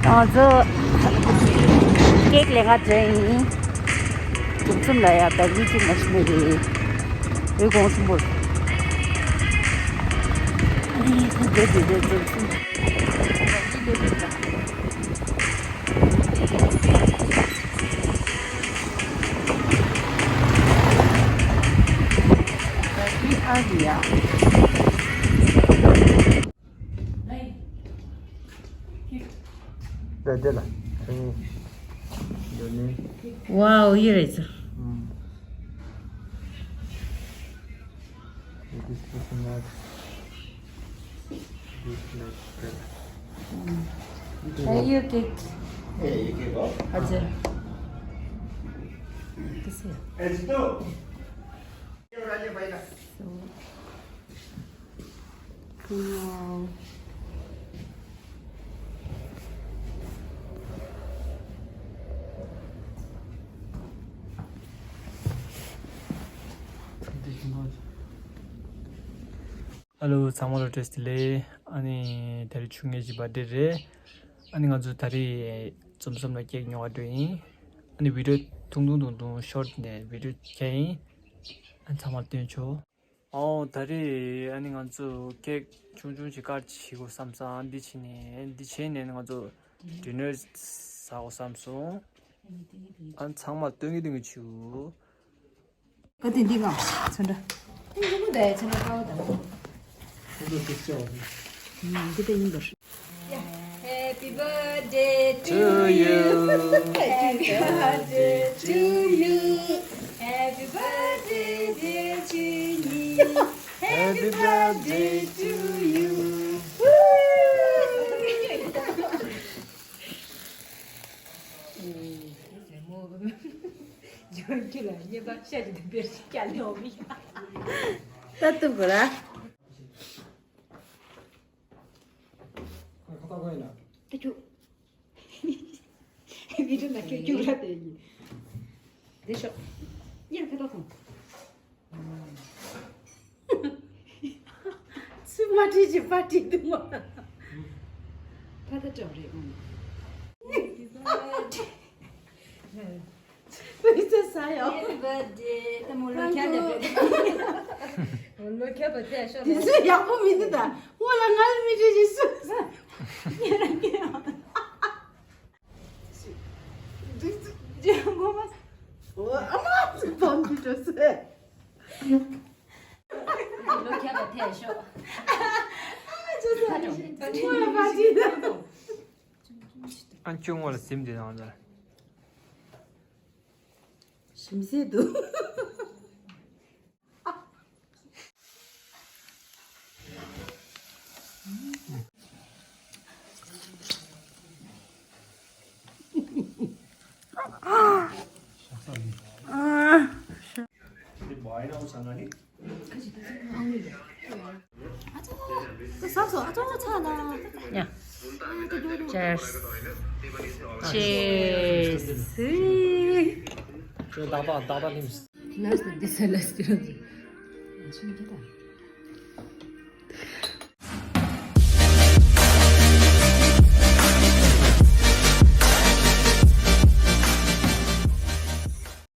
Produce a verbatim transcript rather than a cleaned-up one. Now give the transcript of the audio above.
ང་ཚོ་ཀེག་ལེན་ག་འགྲོ་ཡིན། དུག་གསུམ་ལ་ཡ་བེག་ལི་ཅིག་མ་ཤི་མེད་རེད། འོད་གོང་ཆེན་པོ། ཨ་ནི་ད་འགྲོ་འགྲོ་འགྲོ་འགྲོ། ཨ་རི་ཡ། ད་དེ་ལ་ཁྱོད་ཡོད་ནི། Wow, here is. ཨུམ། It is looking like this, like that. Hey, you cake. Hey, you cake, oh? हजुर। त्यसै हो। Hey, Jitu. Wow. ཧེ་ལོ། ཚང་མ་ལ་བཀྲ་ཤིས་བདེ་ལེགས། ཨ་ནི་ད་རེས་ཆུང་ངེས་ཀྱི་བར་ཌེ་རེད། ཨ་ནི་ང་ཚོ་ད་རེས་འཛོམས་སམ་ལ་ཀེག་ཉོ་བར་འགྲོ་ཡིན། ཨ་ནི་བི་ཌི་ཡོ་ཐུང་ཐུང་ཐུང་ཐུང་ཤོར་ནས་བི་ཌི་ཡོ་བྱས་ཡིན། ཨ་ནི་ཚང་མ་སྟོན་ཆོག་ཨོ་ད་རེས་ཨ་ནི་ང་ཚོ་ཀེག་ཆུང་ཆུང་ཞིག་ཀཊ་བྱེད་དགོས་བསམ་སོང་། འདི་བྱས་ནས་འདི་བྱས་ནས་ང་ཚོ་ཌི་ནར་ཟ་དགོས་བསམ་སོང་། ཨ་ནི་ཚང་མ་སྟོན་གི་སྟོན་གི་བྱེད། ག་དེ་འདི་ག་ཚོན་ཁྲ། འདི་ག་དེ་ཚོན་ཁྲ་ཀ་བ་དང་། ཁོ་ཚོ་ཏིག་ཅག་འདི་ད་ཡིན་པར། Happy birthday to you. Happy birthday to you. Happy birthday, dear Chingy. Happy birthday to you. ཇོན་ཁྱི་ལ་ཉེས་པ་ཤ་ཅིག་དེ་བེར་ཞིག་སྐྱ་ལེ་འོ་མི་ཡ། ད་ཏུ་གུ་ར། ཁོ་ཁ་ཏ་གོ་ཡིན་ན། ཏུ་ཅུ། བི་ཏུ་ན་ཁྱོད་ཅུ་ར་དེ་ཡིན། དེ་ཤོག་ཉེར་ཁ་ཏོ་ཐོང་། ཚུར་མ་བྲིས་ཀྱི་པར་བྲིས་འདུག་མ། ཕ་ད་གྲབས་རེད་ཨང་། དཔེ་ཆ་ཟ་ཡོང་། Happy birthday. ད་མོ་ལོ་ཁྱད་ལས་པས། མོ་ལོ་ཁྱད་པ་དེ་ཤོར་དེ་ཚོ་ཡག་པོ་མི་འདུག་ད་སྔོན་ལ་ང་ལ་མི་བྲིས་ཀྱི་སུ་ཟ། ཉེ་རང་ཉེ་རང་། ཇེ་མགོ་མ། ཨོ་ཨ་མ་ཚིག་པོ་འདི་འགྲོ་སེ། ལོ་ཁྱད་པ་ཐལ་ཤོག་ཨ་ཅོ་ས་ཨ་ཅོ་ཨ་ཅོ་ཨ་ཅོ། ཨ་ཅོ་ངོ་ལ་སིམ་དེ་དང་ལ། ཞིམ་ཟས་འདུག་ཨ་ཅོ། ད་ཟ་སོ། ཨ་ཅོ་ཚ་ན། ཡ། Cheers. Cheers. ཁྱོད་ཏག་ཏག་ཏག་ཏག་ལིམས། Nice, this is nice. ཆུང་གི་ད།